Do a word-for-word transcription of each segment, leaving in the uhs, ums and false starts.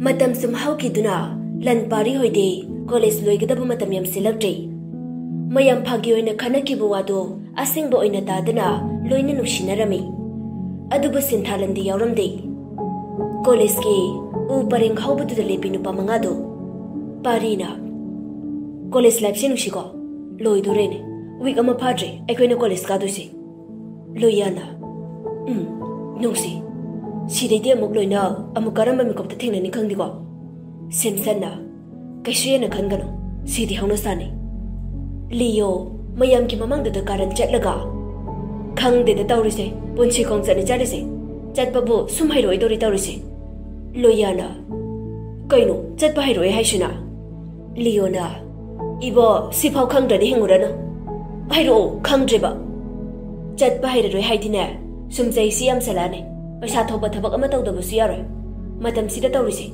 ꯃꯇꯝ ꯁꯨꯝ ꯍꯧꯈꯤꯗꯨꯅ ꯂꯟ ꯄꯥꯔꯤ ꯍꯣꯏꯗꯤ ꯀꯣꯂꯦꯖ ꯂꯣꯏꯒꯗꯕ ꯃꯇꯝ ꯌꯥꯝꯁꯤꯜꯂꯛꯇ꯭ꯔꯦ꯫ ꯃꯌꯥꯝ ꯐꯥꯒꯤ ꯑꯣꯏꯅ ꯈꯟꯅꯈꯤꯕ ꯋꯥꯗꯣ ꯑꯁꯦꯡꯕ ꯑꯣꯏꯅ ꯇꯥꯗꯅ ꯂꯣꯏꯅ ꯅꯨꯡꯁꯤꯅꯔꯝꯃꯤ꯫ ꯑꯗꯨꯕꯨ ꯁꯤꯟꯊꯥꯂꯟꯗꯤ ꯌꯥꯎꯔꯝꯗꯦ꯫ ꯀꯣꯂꯦꯖꯀꯤ ꯎ ꯄꯔꯦꯡ ꯍꯧꯕꯗꯨꯗ ꯂꯦꯞꯄꯤ ꯅꯨꯄꯥ ꯃꯉꯥꯗꯣ꯫ ꯄꯥꯔꯤꯅ, "ꯀꯣꯂꯦꯖ ꯂꯥꯏꯐꯁꯦ ꯅꯨꯡꯁꯤꯀꯣ? ꯂꯣꯏꯗꯣꯔꯦꯅꯦ꯫ ꯋꯤꯛ ꯑꯃ ꯐꯥꯗ꯭ꯔꯦ ꯑꯩꯈꯣꯏꯅ ꯀꯣꯂꯦꯖ ꯀꯥꯗꯣꯏꯁꯦ꯫" ꯂꯣꯏꯌꯥꯅ, "ꯎꯝ, ꯅꯨꯡꯁꯤ꯫ ꯁꯤꯗꯩꯗꯤ ꯑꯃꯨꯛ ꯂꯣꯏꯅ ꯑꯃꯨꯛ ꯀꯔꯝꯕ ꯃꯤꯀꯨꯞꯇ ꯊꯦꯡꯅꯅꯤ ꯈꯪꯗꯦꯀꯣ?" ꯁꯦꯝꯁꯟꯅ, "ꯀꯩꯁꯨ ꯍꯦꯟꯅ ꯈꯟꯒꯅꯨ, ꯁꯤꯗꯤ ꯍꯧꯅ ꯁꯥꯅꯤ꯫" ꯂꯤꯌꯣ, ꯃꯌꯥꯝꯒꯤ ꯃꯃꯥꯡꯗꯨꯗ ꯀꯥꯔꯟ ꯆꯠꯂꯒ, "ꯈꯪꯗꯦꯗ ꯇꯧꯔꯤꯁꯦ, ꯄꯨꯟꯁꯤ ꯈꯣꯡꯆꯠꯅꯤ ꯆꯠꯂꯤꯁꯦ, ꯆꯠꯄꯕꯨ ꯁꯨꯝ ꯍꯩꯔꯛꯑꯣꯏꯗꯧꯔꯤ ꯇꯧꯔꯤꯁꯦ꯫" ꯂꯣꯏꯌꯥꯅ, "ꯀꯩꯅꯣ ꯆꯠꯄ ꯍꯩꯔꯛꯑꯣꯏ ꯍꯥꯏꯁꯤꯅ?" ꯂꯤꯌꯣꯅ, "ꯏꯕꯣ, ꯁꯤꯐꯥꯎ ꯈꯪꯗ꯭ꯔꯗꯤ ꯍꯤꯡꯉꯨꯔꯅꯨ꯫ ꯍꯩꯔꯛꯑꯣ, ꯈꯪꯗ꯭ꯔꯦꯕ꯫" "ꯆꯠꯄ ꯍꯩꯔꯔꯣꯏ ꯍꯥꯏꯗꯤꯅꯦ, ꯁꯨꯝ ꯆꯍꯤꯁꯤ ꯌꯥꯝꯁꯜꯂꯛꯑꯅꯤ, ꯄꯩꯁꯥ ꯊꯣꯛꯄ ꯊꯕꯛ ꯑꯃ ꯇꯧꯗꯕꯁꯨ ꯌꯥꯔꯣꯏ꯫ ꯃꯇꯝꯁꯤꯗ ꯇꯧꯔꯤꯁꯦ,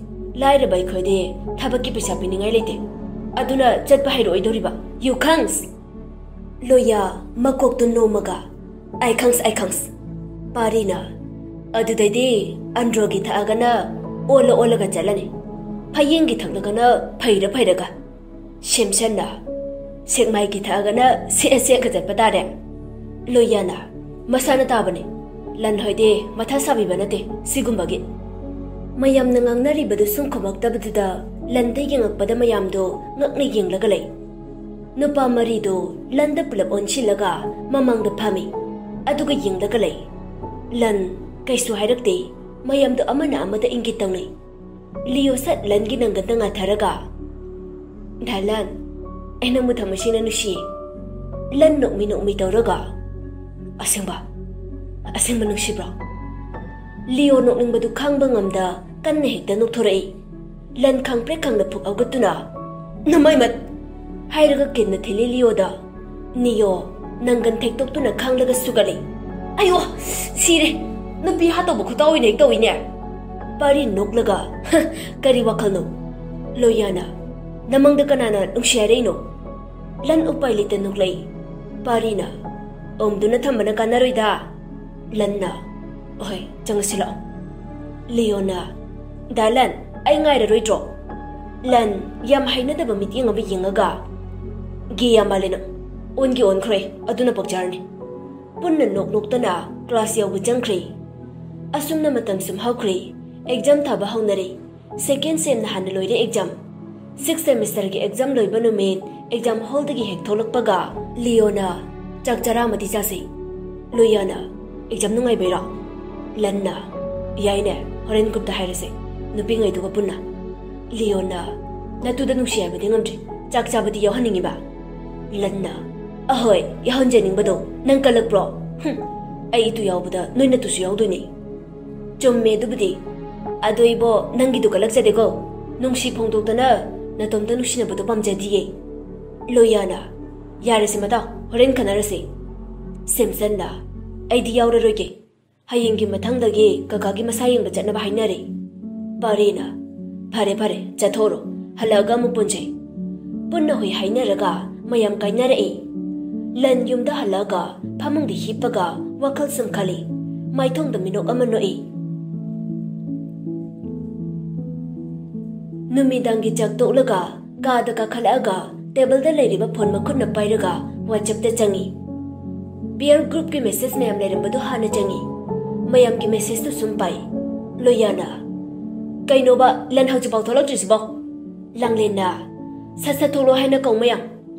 ꯂꯥꯏꯔꯕ ꯑꯩꯈꯣꯏꯗꯤ ꯊꯕꯛꯀꯤ ꯄꯩꯁꯥ ꯄꯤꯅꯤꯡꯉꯥꯏ ꯂꯩꯇꯦ꯫ ꯑꯗꯨꯅ ꯆꯠꯄ ꯍꯩꯔꯛꯑꯣꯏꯗꯧꯔꯤꯕ꯫ You can't!" ꯂꯣꯏꯌꯥ ꯃꯀꯣꯛꯇꯨ ꯅꯣꯝꯃꯒ, "ꯑꯩ ꯈꯪꯁ, ꯑꯩ ꯈꯪꯁ꯫" ꯄꯥꯔꯤꯅ, "ꯑꯗꯨꯗꯩꯗꯤ ꯑꯟꯗ꯭ꯔꯣꯒꯤ ꯊꯛꯑꯒꯅ ꯑꯣꯜꯂ ꯑꯣꯜꯂꯒ ꯆꯠꯂꯅꯤ, ꯍꯌꯦꯡꯒꯤ ꯊꯛꯂꯒꯅ ꯐꯩꯔ ꯐꯩꯔꯒ꯫" ꯁꯦꯝꯁꯟꯅ, "ꯁꯦꯛꯃꯥꯏꯒꯤ ꯊꯛꯑꯒꯅ ꯁꯦꯛꯑ ꯁꯦꯛꯑꯒ ꯆꯠꯄ ꯇꯥꯔꯦ꯫" ꯂꯣꯏꯌꯥꯅ, "ꯃꯁꯥꯅ ꯇꯥꯕꯅꯤ, ꯂꯟ ꯍꯣꯏꯗꯤ ꯃꯊꯥ ꯁꯥꯕꯤꯕ ꯅꯠꯇꯦ ꯁꯤꯒꯨꯝꯕꯒꯤ꯫" ꯃꯌꯥꯝꯅ ꯉꯥꯡꯅꯔꯤꯕꯗꯨ ꯁꯨꯝ ꯈꯨꯝꯃꯛꯇꯕꯗꯨꯗ ꯂꯟꯗ ꯌꯦꯡꯉꯛꯄꯗ ꯃꯌꯥꯝꯗꯣ ꯉꯛꯅ ꯌꯦꯡꯂꯒ ꯂꯩ꯫ ꯅꯨꯄꯥ ꯃꯔꯤꯗꯣ ꯂꯟꯗ ꯄꯨꯂꯞ ꯑꯣꯟꯁꯤꯜꯂꯒ ꯃꯃꯥꯡꯗ ꯐꯝꯃꯤ, ꯑꯗꯨꯒ ꯌꯦꯡꯂꯒ ꯂꯩ꯫ ꯂꯟ ꯀꯩꯁꯨ ꯍꯥꯏꯔꯛꯇꯦ꯫ ꯃꯌꯥꯝꯗꯣ ꯑꯃꯅ ꯑꯃꯗ ꯏꯪꯒꯤꯠ ꯇꯧꯅꯩ꯫ ꯂꯤꯌꯣ ꯁꯠ ꯂꯟꯒꯤ ꯅꯪꯒꯟꯗ ꯉꯥꯊꯔꯒ, "ꯗꯥ ꯂꯟ, ꯑꯩ ꯅꯪꯕꯨ ꯊꯃꯣꯏ ꯁꯦꯡꯅ ꯅꯨꯡꯁꯤꯌꯦ꯫" ꯂꯟ ꯅꯣꯛꯃꯤ ꯅꯣꯛꯃꯤ ꯇꯧꯔꯒ, "ꯑꯁꯦꯡꯕ? ꯑꯁꯦꯡꯕ ꯅꯨꯡꯁꯤꯕ꯭ꯔꯣ?" ꯂꯤꯌꯣ ꯅꯣꯛꯅꯤꯡꯕꯗꯨ ꯈꯥꯡꯕ ꯉꯝꯗ ꯀꯟꯅ ꯍꯦꯛꯇ ꯅꯣꯛꯊꯣꯔꯛꯏ꯫ ꯂꯟ ꯈꯪꯄ꯭ꯔꯦꯛ ꯈꯪꯅ ꯐꯨꯛ ꯍꯧꯒꯠꯇꯨꯅ, "ꯅꯃꯥꯏ ꯃꯠ!" ꯍꯥꯏꯔꯒ ꯀꯤꯟꯅ ꯊꯤꯜꯂꯤ ꯂꯤꯌꯣꯗ꯫ ꯅꯤꯌꯣ ꯅꯪꯒꯟ ꯊꯦꯛꯇꯣꯛꯇꯨꯅ ꯈꯥꯡꯂꯒ ꯁꯨꯒꯠꯂꯤ꯫ "ꯑꯌꯣ! ꯁꯤꯔꯦ! ꯅꯨꯄꯤ ꯍꯥꯠꯇꯧꯕ ꯈꯨꯇꯧ ꯑꯣꯏꯅ ꯍꯦꯛ ꯇꯧꯏꯅꯦ!" ꯄꯥꯔꯤ ꯅꯣꯛꯂꯒ, "ꯍ, ꯀꯔꯤ ꯋꯥꯈꯜꯅꯣ?" ꯂꯣꯏꯌꯥꯅ, "ꯅꯃꯪꯗ ꯀꯅꯥꯅ ꯅꯨꯡꯁꯤ ꯍꯥꯏꯔꯛꯏꯅꯣ?" ꯂꯟ ꯎꯄꯥꯏ ꯂꯩꯇ ꯅꯣꯛꯂꯛꯏ꯫ ꯄꯥꯔꯤꯅ, "ꯑꯣꯝꯗꯨꯅ ꯊꯝꯕꯅ ꯀꯥꯟꯅꯔꯣꯏꯗ꯫" ꯂꯟꯅ, "ꯍꯣꯏ, ꯆꯪꯉꯁꯤ ꯂꯥꯛꯑꯣ꯫" ꯂꯤꯌꯣꯅ, "ꯗꯥ ꯂꯟ, ꯑꯩ ꯉꯥꯏꯔꯔꯣꯏꯗ꯭ꯔꯣ? ꯂꯟ ꯌꯥꯝ ꯍꯩꯅꯗꯕ ꯃꯤꯠꯌꯦꯡ ꯑꯃ ꯌꯦꯡꯉꯒ, "ꯒꯦ ꯌꯥꯝ ꯃꯥꯜꯂꯦ ꯅꯪ꯫ ꯑꯣꯟꯒꯦ ꯑꯣꯟꯈ꯭ꯔꯦ, ꯑꯗꯨꯅ ꯄꯛꯆꯔꯅꯤ"꯫ ꯄꯨꯟꯅ ꯅꯣꯛ ꯅꯣꯛꯇꯅ ꯀ꯭ꯂꯥꯁ ꯌꯥꯎꯕ ꯆꯪꯈ꯭ꯔꯦ꯫ ꯑꯁꯨꯝꯅ ꯃꯇꯝ ꯁꯨꯝ ꯍꯧꯈ꯭ꯔꯦ꯫ ꯑꯦꯛꯖꯥꯝ ꯊꯥꯕ ꯍꯧꯅꯔꯦ꯫ ꯁꯦꯀꯦꯟ ꯁꯦꯝꯅ ꯍꯥꯟꯅ ꯂꯣꯏꯔꯦ ꯑꯦꯛꯖꯥꯝ꯫ ꯁꯤꯛꯁ ꯁꯦꯃꯤꯁꯇꯔꯒꯤ ꯑꯦꯛꯖꯥꯝ ꯂꯣꯏꯕ ꯅꯨꯃꯤꯠ ꯑꯦꯛꯖꯥꯝ ꯍꯣꯜꯗꯒꯤ ꯍꯦꯛ ꯊꯣꯛꯂꯛꯄꯒ ꯂꯤꯌꯣꯅ, "ꯆꯥꯛ ꯆꯔꯥ ꯑꯃꯗꯤ ꯆꯥꯁꯤ"꯫ ꯂꯣꯌꯥꯅ, "ꯑꯦꯛꯖꯥꯝ ꯅꯨꯡꯉꯥꯏꯕꯩꯔꯣ?" ꯂꯟꯅ, "ꯌꯥꯏꯅꯦ, ꯍꯣꯔꯦꯟ ꯒ꯭ꯔꯨꯞꯇ ꯍꯥꯏꯔꯁꯦ, ꯅꯨꯄꯤꯉꯩꯗꯨꯒ ꯄꯨꯟꯅ"꯫ ꯂꯤꯌꯣꯅ, "ꯅꯇꯨꯗ ꯅꯨꯡꯁꯤ ꯍꯥꯏꯕꯗꯤ ꯉꯝꯗ꯭ꯔꯤ, ꯆꯥꯛ ꯆꯥꯕꯗꯤ ꯌꯥꯎꯍꯟꯅꯤꯡꯉꯤꯕ"꯫ ꯂꯟꯅ, "ꯑꯍꯣꯏ, ꯌꯥꯎꯍꯟꯖꯅꯤꯡꯕꯗꯣ ꯅꯪ ꯀꯜꯂꯛꯄ꯭ꯔꯣ? ꯍꯨꯝ, ꯑꯩ ꯏꯇꯨ ꯌꯥꯎꯕꯗ ꯅꯣꯏ ꯅꯇꯨꯁꯨ ꯌꯥꯎꯗꯣꯏꯅꯦ"꯫ "ꯆꯨꯝꯃꯦ ꯑꯗꯨꯕꯨꯗꯤ꯫ ꯑꯗꯣ ꯏꯕꯣ, ꯅꯪꯒꯤꯗꯨ ꯀꯜꯂꯛꯆꯗꯦꯀꯣ꯫ ꯅꯨꯡꯁꯤ ꯐꯣꯡꯗꯣꯛꯇꯅ ꯅꯇꯣꯝꯇ ꯅꯨꯡꯁꯤꯅꯕꯗꯣ ꯄꯥꯝꯖꯗꯤꯌꯦ"꯫ ꯂꯣꯌꯥꯅ, "ꯌꯥꯔꯦꯁꯦ ꯃꯇꯥꯎ, ꯍꯣꯔꯦꯟ ꯈꯟꯅꯔꯁꯦ"꯫ ꯁꯦꯝꯁꯟꯅ, "ꯑꯩꯗꯤ ꯌꯥꯎꯔꯔꯣꯏꯒꯦ꯫ ꯍꯌꯦꯡꯒꯤ ꯃꯊꯪꯗꯒꯤ ꯀꯀꯥꯒꯤ ꯃꯁꯥ ꯌꯦꯡꯕ ꯆꯠꯅꯕ ꯍꯥꯏꯅꯔꯦ"꯫ ꯄꯥꯔꯤꯅ, "ꯐꯔꯦ ꯐꯔꯦ, ꯆꯠꯊꯣꯛꯔꯣ, ꯍꯜꯂꯛꯑꯒ ꯑꯃꯨꯛ ꯄꯨꯟꯁꯦ"꯫ ꯄꯨꯟꯅ ꯍꯨꯏ ꯍꯥꯏꯅꯔꯒ ꯃꯌꯥꯝ ꯀꯥꯏꯅꯔꯛꯏ꯫ ꯂꯟ ꯌꯨꯝꯗ ꯍꯜꯂꯛꯑꯒ ꯐꯃꯨꯡꯗ ꯍꯤꯞꯄꯒ ꯋꯥꯈꯜ ꯁꯨꯝ ꯈꯜꯂꯤ꯫ ꯃꯥꯏꯊꯣꯡꯗ ꯃꯤꯅꯣꯛ ꯑꯃ ꯅꯣꯛꯏ꯫ ꯅꯨꯃꯤꯗꯥꯡꯒꯤ ꯆꯥꯛ ꯇꯣꯛꯂꯒ ꯀꯥꯗ ꯀꯥꯈꯠꯂꯛꯑꯒ ꯇꯦꯕꯜꯗ ꯂꯩꯔꯤꯕ ꯐꯣꯟ ꯃꯈꯨꯠꯅ ꯄꯥꯏꯔꯒ WhatsAppꯇ ꯆꯪꯉꯤ꯫ ꯄꯤꯌꯔ ꯒ꯭ꯔꯨꯞꯀꯤ ꯃꯦꯁꯦꯖ ꯃꯌꯥꯝ ꯂꯩꯔꯝꯕꯗꯨ ꯍꯥꯟꯅ ꯆꯪꯉꯤ꯫ ꯃꯌꯥꯝꯒꯤ ꯃꯦꯁꯦꯖꯇꯨ ꯁꯨꯝ ꯄꯥꯏ꯫ ꯂꯣꯌꯥꯅ, "ꯀꯩꯅꯣꯕ, ꯂꯟ ꯍꯧꯖꯤꯛꯐꯥꯎ ꯊꯣꯛꯂꯛꯇ꯭ꯔꯤꯁꯤꯕꯣ?" ꯂꯥꯡꯂꯦꯟꯅ, "ꯁꯠ ꯁꯠ ꯊꯣꯛꯂꯛꯑꯣ ꯍꯥꯏꯅ ꯀꯧ ꯃꯌꯥꯝ"꯫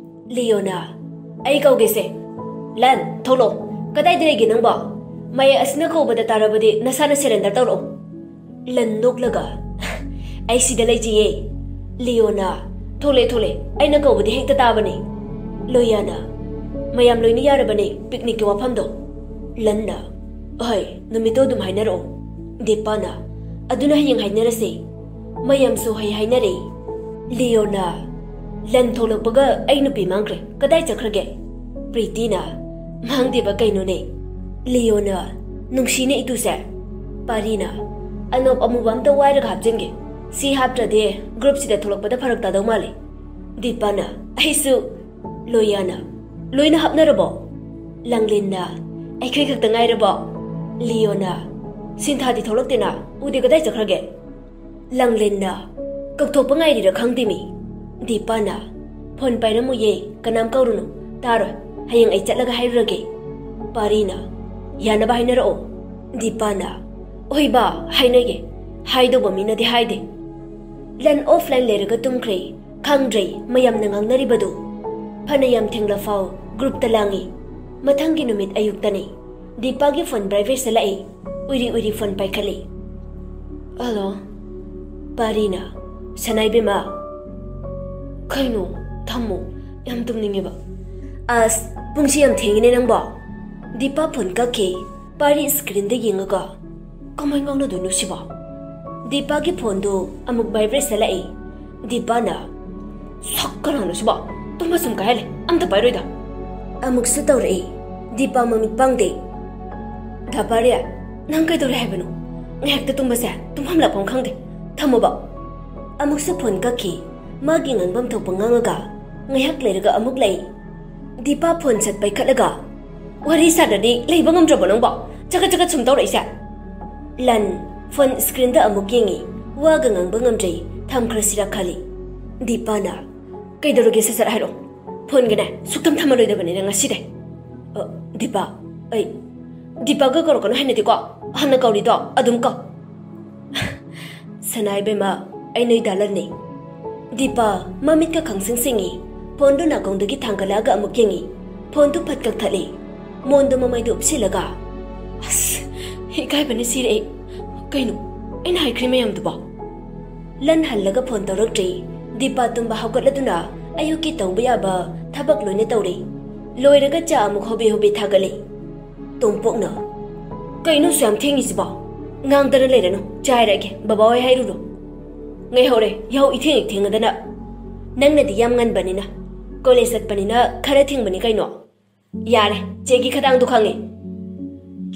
ꯂꯤꯌꯣꯅ, "ꯑꯩ ꯀꯧꯒꯦꯁꯦ꯫ ꯂꯟ, ꯊꯣꯛꯂꯛꯑꯣ꯫ ꯀꯗꯥꯏꯗ ꯂꯩꯒꯦ ꯅꯪꯕꯣ? ꯃꯌꯥꯏ ꯑꯁꯤꯅ ꯀꯧꯕꯗ ꯇꯥꯔꯕꯗꯤ ꯅꯁꯥꯅ ꯁꯔꯦꯟꯗꯔ ꯇꯧꯔꯛꯑꯣ"꯫ ꯂꯟ ꯅꯣꯛꯂꯒ, "ꯑꯩ ꯁꯤꯗ ꯂꯩꯖꯩꯌꯦ"꯫ ꯂꯤꯌꯣꯅ, "ꯊꯣꯛꯂꯛꯑꯦ, ꯊꯣꯛꯂꯛꯑꯦ, ꯑꯩꯅ ꯀꯧꯕꯗꯤ ꯍꯦꯛꯇ ꯇꯥꯕꯅꯦ"꯫ ꯂꯣꯌꯥꯅ, "ꯃꯌꯥꯝ ꯂꯣꯏꯅ ꯌꯥꯔꯕꯅꯦ ꯄꯤꯛꯅꯤꯛꯀꯤ ꯋꯥꯐꯝꯗꯣ"꯫ ꯂꯟꯅ, "ꯍꯣꯏ, ꯅꯨꯃꯤꯠꯇꯣ ꯑꯗꯨꯝ ꯍꯥꯏꯅꯔꯛꯑꯣ"꯫ ꯗꯤꯄꯥꯅ, "ꯑꯗꯨꯅ ꯍꯌꯦꯡ ꯍꯥꯏꯅꯔꯁꯦ"꯫ ꯃꯌꯥꯝꯁꯨ ꯍꯩ ꯍꯥꯏꯅꯔꯦ꯫ ꯂꯤꯌꯣꯅ, "ꯂꯟ ꯊꯣꯛꯂꯛꯄꯒ ꯑꯩ ꯅꯨꯄꯤ ꯃꯥꯡꯈ꯭ꯔꯦ, ꯀꯗꯥꯏ ꯆꯠꯈ꯭ꯔꯒꯦ?" ꯄ꯭ꯔꯤꯇꯤꯅ, "ꯃꯥꯡꯗꯦꯕ ꯀꯩꯅꯣꯅꯦ"꯫ ꯂꯤꯌꯣꯅ, "ꯅꯨꯡꯁꯤꯅꯦ ꯏꯇꯨꯁꯦ"꯫ ꯄꯥꯔꯤꯅ, "ꯑꯅꯣꯞ ꯑꯃꯨꯕ ꯑꯝꯇ ꯋꯥꯏꯔꯒ ꯍꯥꯞꯆꯤꯟꯒꯦ, ꯁꯤ ꯍꯥꯞꯇ꯭ꯔꯗꯤ ꯒ꯭ꯔꯨꯞꯁꯤꯗ ꯊꯣꯛꯂꯛꯄꯗ ꯐꯔꯛ ꯇꯥꯗꯧ ꯃꯥꯜꯂꯦ"꯫ ꯗꯤꯄꯥꯅ, "ꯑꯩꯁꯨ"꯫ ꯂꯣꯌꯥꯅ, "ꯂꯣꯏꯅ ꯍꯥꯞꯅꯔꯕꯣ?" ꯂꯥꯡꯂꯦꯟꯅ, "ꯑꯩꯈꯣꯏ ꯈꯛꯇ ꯉꯥꯏꯔꯕꯣ?" ꯂꯤꯌꯣꯅ, "ꯁꯤꯟꯊꯥꯗꯤ ꯊꯣꯛꯂꯛꯇꯦꯅ, ꯎꯗꯦ, ꯀꯗꯥꯏ ꯆꯠꯈ꯭ꯔꯒꯦ?" ꯂꯥꯡꯂꯦꯟꯅ ꯀꯧꯊꯣꯛꯄ ꯉꯥꯏꯔꯤꯔ ꯈꯪꯗꯦꯃꯤ꯫ ꯗꯤꯄꯥꯅ, "ꯐꯣꯟ ꯄꯥꯏꯔꯝꯃꯨꯌꯦ, ꯀꯅꯥꯝ ꯀꯧꯔꯨꯅꯨ, ꯇꯥꯔꯣꯏ, ꯍꯌꯦꯡ ꯑꯩ ꯆꯠꯂꯒ ꯍꯥꯏꯔꯨꯔꯒꯦ"꯫ ꯄꯥꯔꯤꯅ, "ꯌꯥꯅꯕ ꯍꯥꯏꯅꯔꯛꯑꯣ"꯫ ꯗꯤꯄꯥꯅ, "ꯍꯣꯏ ꯕꯥ, ꯍꯥꯏꯅꯒꯦ, ꯍꯥꯏꯗꯧꯕ ꯃꯤꯅꯗꯤ ꯍꯥꯏꯗꯦ"꯫ ꯂꯟ offline ꯂꯩꯔꯒ ꯇꯨꯝꯈ꯭ꯔꯦ꯫ ꯈꯪꯗ꯭ꯔꯦ ꯃꯌꯥꯝꯅ ꯉꯥꯡꯅꯔꯤꯕꯗꯨ꯫ ꯐꯅ ꯌꯥꯝ ꯊꯦꯡꯂꯐꯥꯎ groupꯇ ꯂꯥꯡꯉꯤ꯫ ꯃꯊꯪꯒꯤ ꯅꯨꯃꯤꯠ ꯑꯌꯨꯛꯇꯅꯤ꯫ ꯗꯤꯄꯥꯒꯤ ꯐꯣꯟ vibrate ꯆꯠꯂꯛꯏ꯫ ꯎꯏꯔꯤ ꯎꯏꯔꯤ ꯐꯣꯟ ꯄꯥꯏꯈꯠꯂꯤ꯫ "ꯍꯜꯂꯣ"꯫ ꯄꯥꯔꯤꯅ, "ꯁꯅꯥ ꯏꯕꯦꯝꯃ"꯫ "ꯀꯩꯅꯣ? ꯊꯝꯃꯣ, ꯌꯥꯝ ꯇꯨꯝꯅꯤꯡꯉꯦꯕ"꯫ "ꯑꯁ, ꯄꯨꯡꯁꯤ ꯌꯥꯝ ꯊꯦꯡꯉꯤꯅꯦ ꯅꯪꯕꯣ"꯫ ꯗꯤꯄꯥ ꯐꯣꯟ ꯀꯛꯈꯤ꯫ ꯄꯥꯔꯤ screenꯗ ꯌꯦꯡꯉꯒ, "ꯀꯃꯥꯏ ꯉꯥꯡꯅꯗꯣꯏꯅꯣ ꯁꯤꯕꯣ?" ꯗꯤꯄꯥꯒꯤ ꯐꯣꯟꯗꯨ ꯑꯃꯨꯛ vibrate ꯆꯠꯂꯛꯏ꯫ ꯗꯤꯄꯥꯅ, "ꯁꯛ ꯀꯅꯥꯅꯣ ꯁꯤꯕꯣ? ꯇꯨꯝꯕ ꯁꯨꯝ ꯀꯥꯏꯍꯜꯂꯦ, ꯑꯝꯇ ꯄꯥꯏꯔꯣꯏꯗ"꯫ ꯑꯃꯨꯛꯁꯨ ꯇꯧꯔꯛꯏ꯫ ꯗꯤꯄꯥ ꯃꯃꯤꯠ ꯄꯥꯡꯗꯦ꯫ "ꯗꯥ ꯄꯥꯔꯤ, ꯅꯪ ꯀꯩꯗꯧꯔꯦ ꯍꯥꯏꯕꯅꯣ? ꯉꯥꯏꯍꯥꯛꯇ ꯇꯨꯝꯕꯁꯦ ꯇꯨꯝꯐꯝ ꯂꯥꯛꯐꯝ ꯈꯪꯗꯦ꯫ ꯊꯝꯃꯣꯕ"꯫ ꯑꯃꯨꯛꯁꯨ ꯐꯣꯟ ꯀꯛꯈꯤ꯫ ꯃꯥꯒꯤ ꯉꯥꯡꯐꯝ ꯊꯣꯛꯄ ꯉꯥꯡꯉꯒ ꯉꯥꯏꯍꯥꯛ ꯂꯩꯔꯒ ꯑꯃꯨꯛ ꯂꯩ꯫ ꯗꯤꯄꯥ ꯐꯣꯟ ꯁꯠ ꯄꯥꯏꯈꯠꯂꯒ, "ꯋꯥꯔꯤ ꯁꯥꯗ꯭ꯔꯗꯤ ꯂꯩꯕ ꯉꯝꯗ꯭ꯔꯕꯣ ꯅꯪꯕꯣ? ꯆꯒꯠ ꯆꯒꯠ ꯁꯨꯝ ꯇꯧꯔꯛꯏꯁꯦ?" ꯂꯟ ꯐꯣꯟ screenꯗ ꯑꯃꯨꯛ ꯌꯦꯡꯉꯤ꯫ ꯋꯥꯒ ꯉꯥꯡꯕ ꯉꯝꯗ꯭ꯔꯦ, ꯊꯝꯈ꯭ꯔꯁꯤꯔꯥ ꯈꯜꯂꯤ꯫ ꯗꯤꯄꯥꯅ, "ꯀꯩꯗꯧꯔꯒꯦ? ꯁꯠ ꯁꯠ ꯍꯥꯏꯔꯛꯑꯣ꯫ ꯐꯣꯟꯒꯅꯦ, ꯁꯨꯛꯊꯝ ꯊꯝꯃꯔꯣꯏꯗꯕꯅꯤ ꯅꯪ ꯉꯁꯤꯗꯩ"꯫ "ꯑ, ꯗꯤꯄꯥ, ꯑꯩ"꯫ "ꯗꯤꯄꯥꯒ ꯀꯧꯔꯛꯀꯅꯨ ꯍꯥꯏꯅꯗꯤꯀꯣ, ꯍꯥꯟꯅ ꯀꯧꯔꯤꯗꯣ ꯑꯗꯨꯝ ꯀꯧ"꯫ "ꯁꯅꯥ ꯏꯕꯦꯝꯃ, ꯑꯩ ꯅꯣꯏ ꯗꯥ ꯂꯟꯅꯤ"꯫ ꯗꯤꯄꯥ ꯃꯃꯤꯠꯀ ꯈꯪꯁꯤꯡ ꯁꯤꯡꯉꯤ꯫ ꯐꯣꯟꯗꯨ ꯅꯥꯀꯣꯡꯗꯒꯤ ꯊꯥꯡꯒꯠꯂꯛꯑꯒ ꯑꯃꯨꯛ ꯌꯦꯡꯉꯤ꯫ ꯐꯣꯟꯗꯨ ꯐꯠ ꯀꯛꯊꯠꯂꯤ꯫ ꯃꯣꯟꯗꯨ ꯃꯃꯩꯗꯨ ꯎꯞꯁꯤꯜꯂꯒ, "ꯑꯁ, ꯏꯀꯥꯏꯕꯅ ꯁꯤꯔꯦ ꯑꯩ꯫ ꯀꯩꯅꯣ ꯑꯩꯅ ꯍꯥꯏꯈ꯭ꯔꯤ ꯃꯌꯥꯝꯗꯨꯕꯣ?" ꯂꯟ ꯍꯜꯂꯒ ꯐꯣꯟ ꯇꯧꯔꯛꯇ꯭ꯔꯤ꯫ ꯗꯤꯄꯥ ꯇꯨꯝꯕ ꯍꯧꯒꯠꯂꯗꯨꯅ ꯑꯌꯨꯛꯀꯤ ꯇꯧꯕ ꯌꯥꯕ ꯊꯕꯛ ꯂꯣꯏꯅ ꯇꯧꯔꯤ꯫ ꯂꯣꯏꯔꯒ ꯆꯥ ꯑꯃꯨꯛ ꯍꯣꯕꯦ ꯍꯣꯕꯦ ꯊꯥꯒꯠꯂꯤ꯫ ꯇꯣꯝꯄꯣꯛꯅ, "ꯀꯩꯅꯣ ꯑꯁꯨꯛ ꯌꯥꯝ ꯊꯦꯡꯉꯤꯁꯤꯕꯣ? ꯉꯥꯡꯗꯅ ꯂꯩꯔꯅꯨ, ꯆꯥꯏꯔꯛꯑꯒꯦ, ꯕꯕꯥ ꯍꯣꯏ ꯍꯥꯏꯔꯨꯔꯣ"꯫ "ꯉꯥꯏꯍꯧꯔꯦ, ꯌꯥꯍꯧ ꯏꯊꯦꯡ ꯍꯦꯛ ꯊꯦꯡꯉꯗꯅ"꯫ "ꯅꯪꯅꯗꯤ ꯌꯥꯝ ꯉꯟꯕꯅꯤꯅ, ꯀꯣꯂꯦꯖ ꯆꯠꯄꯅꯤꯅ ꯈꯔ ꯊꯦꯡꯕꯅꯤ ꯀꯩꯅꯣ"꯫ "ꯌꯥꯔꯦ, ꯆꯦꯒꯤ ꯈꯗꯥꯡꯗꯣ ꯈꯪꯉꯦ"꯫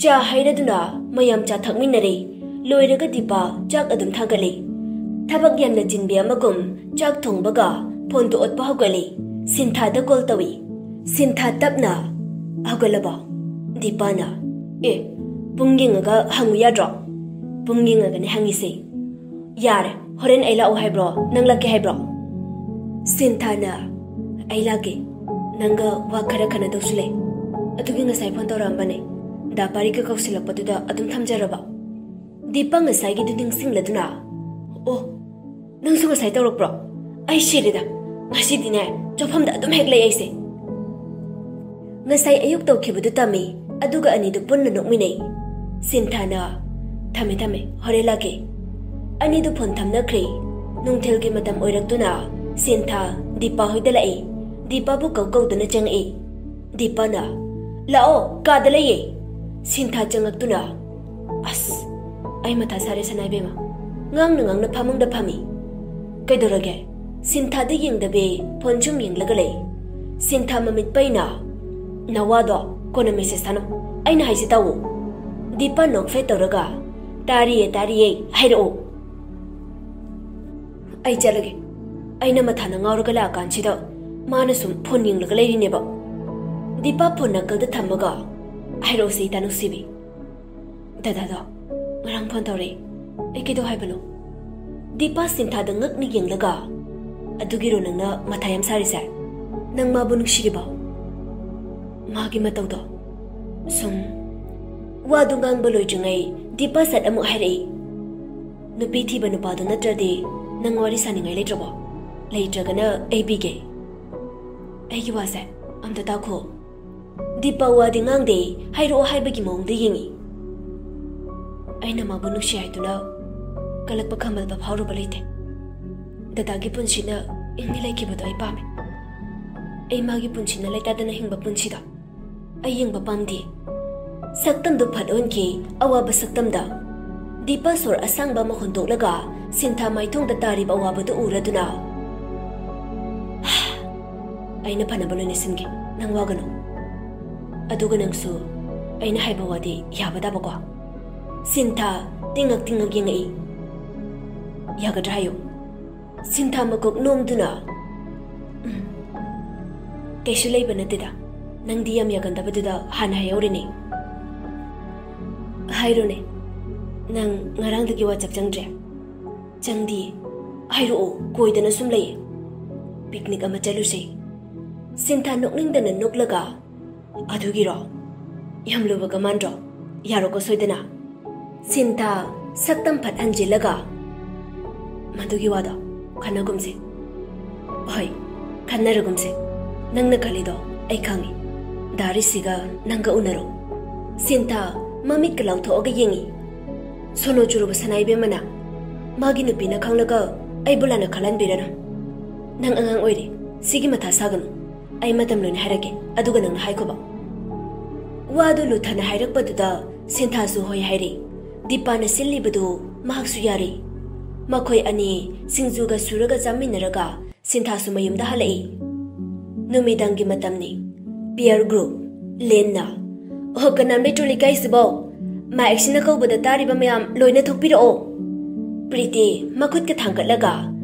ꯆꯥ ꯍꯩꯔꯗꯨꯅ ꯃꯌꯥꯝ ꯆꯥ ꯊꯛꯃꯤꯟꯅꯔꯦ꯫ ꯂꯣꯏꯔꯒ ꯗꯤꯄꯥ ꯆꯥꯛ ꯑꯗꯨꯝ ꯊꯥꯒꯠꯂꯤ꯫ ꯊꯕꯛ ꯌꯥꯝꯅ ꯆꯤꯟꯕꯤ ꯑꯃꯒꯨꯝ ꯆꯥꯛ ꯊꯣꯡꯕꯒ ꯐꯣꯟꯗꯨ ꯑꯣꯠꯄ ꯍꯧꯒꯠꯂꯤ꯫ ꯁꯤꯟꯊꯥꯗ ꯀꯣꯜ ꯇꯧꯏ꯫ ꯁꯤꯟꯊꯥ ꯇꯞꯅ, "ꯍꯧꯒꯠꯂꯕꯣ?" ꯗꯤꯄꯥꯅ, "ꯑꯦ, ꯄꯨꯡ ꯌꯦꯡꯉꯒ ꯍꯪꯉꯨ ꯌꯥꯗ꯭ꯔꯣ?" "ꯄꯨꯡ ꯌꯦꯡꯉꯒꯅꯦ ꯍꯪꯉꯤꯁꯦ"꯫ ꯌꯥꯔꯦ, ꯍꯣꯔꯦꯟ ꯑꯩ ꯂꯥꯛꯑꯣ ꯍꯥꯏꯕ꯭ꯔꯣ, ꯅꯪ ꯂꯥꯛꯀꯦ ꯍꯥꯏꯕ꯭ꯔꯣ? ꯁꯤꯟꯊꯥꯅ, "ꯑꯩ ꯂꯥꯛꯀꯦ, ꯅꯪꯒ ꯋꯥ ꯈꯔ ꯈꯟꯅꯗꯧꯁꯨ ꯂꯩ꯫ ꯑꯗꯨꯒꯤ ꯉꯁꯥꯏ ꯐꯣꯟ ꯇꯧꯔꯛꯑꯝꯕꯅꯦ, ꯗꯥ ꯄꯥꯔꯤꯛꯀ ꯀꯧꯁꯤꯜꯂꯛꯄꯗꯨꯗ ꯑꯗꯨꯝ ꯊꯝꯖꯔꯕ?" ꯗꯤꯄꯥ ꯉꯁꯥꯏꯒꯤꯗꯨ ꯅꯤꯡꯁꯤꯡꯂꯗꯨꯅ, "ꯑꯣ, ꯅꯪꯁꯨ ꯉꯁꯥꯏ ꯇꯧꯔꯛꯄ꯭ꯔꯣ? ꯑꯩ ꯁꯤꯔꯦꯗ, ꯉꯁꯤꯗꯤꯅꯦ ꯆꯣꯐꯝꯗ ꯑꯗꯨꯝ ꯍꯦꯛ ꯂꯩ ꯑꯩꯁꯦ꯫" ꯉꯁꯥꯏ ꯑꯌꯨꯛ ꯇꯧꯈꯤꯕꯗꯨ ꯇꯝꯃꯤ, ꯑꯗꯨꯒ ꯑꯅꯤꯗꯨ ꯄꯨꯟꯅ ꯅꯣꯛꯃꯤꯟꯅꯩ꯫ ꯁꯤꯟꯊꯥꯅ, "ꯊꯝꯃꯦ ꯊꯝꯃꯦ, ꯍꯣꯔꯦꯟ ꯂꯥꯛꯀꯦ꯫" ꯑꯅꯤꯗꯨ ꯐꯣꯟ ꯊꯝꯅꯈ꯭ꯔꯦ꯫ ꯅꯨꯡꯊꯤꯜꯒꯤ ꯃꯇꯝ ꯑꯣꯏꯔꯛꯇꯨꯅ ꯁꯤꯟꯊꯥ ꯗꯤꯄꯥ ꯍꯣꯏꯗ ꯂꯥꯛꯏ꯫ ꯗꯤꯄꯥꯕꯨ ꯀꯧ ꯀꯧꯗꯨꯅ ꯆꯪꯉꯛꯏ꯫ ꯗꯤꯄꯥꯅ, "ꯂꯥꯛꯑꯣ, ꯀꯥꯗ ꯂꯩꯌꯦ꯫" ꯁꯤꯟꯊꯥ ꯆꯪꯉꯛꯇꯨꯅ, "ꯑꯁ, ꯑꯩ ꯃꯊꯥ ꯁꯥꯔꯦ ꯁꯅꯥꯏꯕꯦꯝꯃ꯫" ꯉꯥꯡꯅ ꯉꯥꯡꯅ ꯐꯃꯨꯡꯗ ꯐꯝꯃꯤ꯫ "ꯀꯩꯗꯧꯔꯒꯦ?" ꯁꯤꯟꯊꯥꯗ ꯌꯦꯡꯗꯕꯤ ꯐꯣꯟ ꯁꯨꯝ ꯌꯦꯡꯂꯒ ꯂꯩ꯫ ꯁꯤꯟꯊꯥ ꯃꯃꯤꯠ ꯄꯩꯅ, "ꯅꯋꯥꯗꯣ ꯀꯣꯟꯅ ꯃꯦꯁꯦꯖ ꯊꯥꯅꯧ, ꯑꯩꯅ ꯍꯥꯏꯁꯦ ꯇꯥꯎꯑꯣ꯫" ꯗꯤꯄꯥ ꯅꯣꯛꯐꯦꯠ ꯇꯧꯔꯒ, "ꯇꯥꯔꯤꯌꯦ, ꯇꯥꯔꯤꯌꯦ, ꯍꯥꯏꯔꯛꯑꯣ꯫" "ꯑꯩ ꯆꯠꯂꯒꯦ꯫ ꯑꯩꯅ ꯃꯊꯥꯅ ꯉꯥꯎꯔꯒ ꯂꯥꯛꯑꯀꯥꯟꯁꯤꯗ ꯃꯥꯅ ꯁꯨꯝ ꯐꯣꯟ ꯌꯦꯡꯂꯒ ꯂꯩꯔꯤꯅꯦꯕ꯫" ꯗꯤꯄꯥ ꯐꯣꯟ ꯅꯥꯀꯜꯗ ꯊꯝꯃꯒ, "ꯍꯥꯏꯔꯛꯑꯣꯁꯦ ꯏꯇꯥ ꯅꯨꯡꯁꯤꯕꯤ꯫ ꯗꯗꯥꯗꯣ ꯉꯔꯥꯡ ꯐꯣꯟ ꯇꯧꯔꯛꯑꯦ꯫ ꯑꯩ ꯀꯩꯗꯧ ꯍꯥꯏꯕꯅꯣ?" ꯗꯤꯄꯥ ꯁꯤꯟꯊꯥꯗ ꯉꯛꯅ ꯌꯦꯡꯂꯒ, "ꯑꯗꯨꯒꯤꯔꯣ ꯅꯪꯅ ꯃꯊꯥ ꯌꯥꯝ ꯁꯥꯔꯤꯁꯦ? ꯅꯪ ꯃꯥꯕꯨ ꯅꯨꯡꯁꯤꯔꯤꯕꯣ? ꯃꯥꯒꯤ ꯃꯇꯧꯗꯣ ꯁꯨꯝ꯫" ꯋꯥꯗꯨ ꯉꯥꯡꯕ ꯂꯣꯏꯗ꯭ꯔꯤꯉꯩ ꯗꯤꯄꯥ ꯁꯠ ꯑꯃꯨꯛ ꯍꯥꯏꯔꯛꯏ, "ꯅꯨꯄꯤ ꯊꯤꯕ ꯅꯨꯄꯥꯗꯨ ꯅꯠꯇ꯭ꯔꯗꯤ ꯅꯪ ꯋꯥꯔꯤ ꯁꯥꯅꯤꯡꯉꯥꯏ ꯂꯩꯇ꯭ꯔꯕꯣ? ꯂꯩꯇ꯭ꯔꯒꯅ ꯑꯩ ꯄꯤꯒꯦ꯫" "ꯑꯩꯒꯤ ꯋꯥꯁꯦ ꯑꯝꯇ ꯇꯥꯈꯣ꯫" ꯗꯤꯄꯥ ꯋꯥꯗꯤ ꯉꯥꯡꯗꯦ, ꯍꯥꯏꯔꯛꯑꯣ ꯍꯥꯏꯕꯒꯤ ꯃꯑꯣꯡꯗ ꯌꯦꯡꯉꯤ꯫ "ꯑꯩꯅ ꯃꯥꯕꯨ ꯅꯨꯡꯁꯤ ꯍꯥꯏꯗꯨꯅ ꯀꯜꯂꯛꯄ ꯈꯝꯕꯜꯕ ꯐꯥꯎꯔꯨꯕ ꯂꯩꯇꯦ꯫ ꯗꯗꯥꯒꯤ ꯄꯨꯟꯁꯤꯅ ꯏꯪꯅ ꯂꯩꯈꯤꯕꯗꯣ ꯑꯩ ꯄꯥꯝꯃꯤ꯫ ꯑꯩ ꯃꯥꯒꯤ ꯄꯨꯟꯁꯤꯅ ꯂꯩꯇꯥꯗꯅ ꯍꯤꯡꯕ ꯄꯨꯟꯁꯤꯗꯣ ꯑꯩ ꯌꯦꯡꯕ ꯄꯥꯝꯗꯦ꯫" ꯁꯛꯇꯝꯗꯨ ꯐꯠ ꯑꯣꯟꯈꯤ꯫ ꯑꯋꯥꯕ ꯁꯛꯇꯝꯗ ꯗꯤꯄꯥ ꯁꯣꯔ ꯑꯁꯥꯡꯕ ꯑꯃ ꯍꯣꯟꯗꯣꯛꯂꯒ ꯁꯤꯟꯊꯥ ꯃꯥꯏꯊꯣꯡꯗ ꯇꯥꯔꯤꯕ ꯑꯋꯥꯕꯗꯨ ꯎꯔꯗꯨꯅ, "ꯑꯩꯅ ꯐꯅꯕ ꯂꯣꯏꯅ ꯁꯤꯟꯒꯦ, ꯅꯪ ꯋꯥꯒꯅꯨ꯫ ꯑꯗꯨꯒ ꯅꯪꯁꯨ ꯑꯩꯅ ꯍꯥꯏꯕ ꯋꯥꯗꯤ ꯌꯥꯕ ꯇꯥꯕꯀꯣ?" ꯁꯤꯟꯊꯥ ꯇꯤꯡꯉꯛ ꯇꯤꯡꯉꯛ ꯌꯦꯡꯉꯛꯏ꯫ "ꯌꯥꯒꯗ꯭ꯔꯥ ꯍꯥꯏꯌꯨ?" ꯁꯤꯟꯊꯥ ꯃꯀꯣꯛ ꯅꯣꯝꯗꯨꯅ, "ꯎꯝ, ꯀꯩꯁꯨ ꯂꯩꯕ ꯅꯠꯇꯦꯗ, ꯅꯪꯗꯤ ꯌꯥꯝ ꯌꯥꯒꯟꯗꯕꯗꯨꯗ ꯍꯥꯟꯅ ꯍꯥꯏꯍꯧꯔꯤꯅꯦ꯫" "ꯍꯥꯏꯔꯣꯅꯦ, ꯅꯪ ꯉꯔꯥꯡꯗꯒꯤ WhatsApp ꯆꯪꯗ꯭ꯔꯦ?" ꯆꯪꯗꯤꯌꯦ꯫ ꯍꯥꯏꯔꯛꯑꯣ, ꯀꯣꯏꯗꯅ ꯁꯨꯝ ꯂꯩꯌꯦ꯫ ꯄꯤꯛꯅꯤꯛ ꯑꯃ ꯆꯠꯂꯨꯁꯦ꯫ ꯁꯤꯟꯊꯥ ꯅꯣꯛꯅꯤꯡꯗꯅ ꯅꯣꯛꯂꯒ, ꯑꯗꯨꯒꯤꯔꯣ? ꯌꯥꯝ ꯂꯨꯕ ꯀꯃꯥꯟꯗ꯭ꯔꯣ? ꯌꯥꯔꯣꯀꯣ ꯁꯣꯏꯗꯅ꯫ ꯁꯤꯟꯊꯥ ꯁꯛꯇꯝ ꯐꯠ ꯍꯟꯖꯤꯜꯂꯒ, ꯃꯗꯨꯒꯤ ꯋꯥꯗꯣ ꯈꯟꯅꯒꯨꯝꯁꯦ꯫ ꯍꯣꯏ, ꯈꯟꯅꯔꯒꯨꯝꯁꯦ꯫ ꯅꯪꯅ ꯈꯜꯂꯤꯗꯣ ꯑꯩ ꯈꯪꯉꯤ꯫ ꯗꯥ ꯔꯤꯁꯤꯒ ꯅꯪꯒ ꯎꯅꯔꯣ꯫ ꯁꯤꯟꯊꯥ ꯃꯃꯤꯠꯀ ꯂꯥꯎꯊꯣꯛꯑꯒ ꯌꯦꯡꯉꯤ꯫ ꯁꯣꯅꯣ ꯆꯨꯔꯕ ꯁꯅꯥ ꯏꯕꯦꯝꯃꯅ ꯃꯥꯒꯤ ꯅꯨꯄꯤꯅ ꯈꯪꯂꯒ ꯑꯩꯕꯨ ꯂꯥꯟꯅ ꯈꯜꯍꯟꯕꯤꯔꯅꯨ꯫ ꯅꯪ ꯑꯉꯥꯡ ꯑꯣꯏꯔꯤ, ꯁꯤꯒꯤ ꯃꯊꯥ ꯁꯥꯒꯅꯨ꯫ ꯑꯩ ꯃꯇꯝ ꯂꯣꯏꯅ ꯍꯥꯏꯔꯛꯀꯦ, ꯑꯗꯨꯒ ꯅꯪꯅ ꯍꯥꯏꯈꯣꯕ꯫ ꯋꯥꯗꯨ ꯂꯨꯊꯅ ꯍꯥꯏꯔꯛꯄꯗꯨꯗ ꯁꯤꯟꯊꯥꯁꯨ ꯍꯣꯏ ꯍꯥꯏꯔꯦ꯫ ꯗꯤꯄꯥꯅ ꯁꯤꯜꯂꯤꯕꯗꯨ ꯃꯍꯥꯛꯁꯨ ꯌꯥꯔꯦ꯫ ꯃꯈꯣꯏ ꯑꯅꯤ ꯁꯤꯡꯖꯨꯒ ꯁꯨꯔꯒ ꯆꯥꯃꯤꯟꯅꯔꯒ ꯁꯤꯟꯊꯥꯁꯨ ꯃꯌꯨꯝꯗ ꯍꯜꯂꯛꯏ꯫ ꯅꯨꯃꯤꯗꯥꯡꯒꯤ ꯃꯇꯝꯅꯤ꯫ Pair group. ꯂꯦꯟꯅ, "ꯑꯣ, ꯀꯅꯥꯝ ꯂꯩꯇ꯭ꯔꯣ ꯂꯩꯀꯥꯏꯁꯤꯕꯣ? ꯃꯥꯏꯛꯁꯤꯅ ꯀꯧꯕꯗ ꯇꯥꯔꯤꯕ ꯃꯌꯥꯝ ꯂꯣꯏꯅ ꯊꯣꯛꯄꯤꯔꯛꯑꯣ꯫" ꯄ꯭ꯔꯤꯇꯤ ꯃꯈꯨꯠꯀ ꯊꯥꯡꯒꯠꯂꯒ,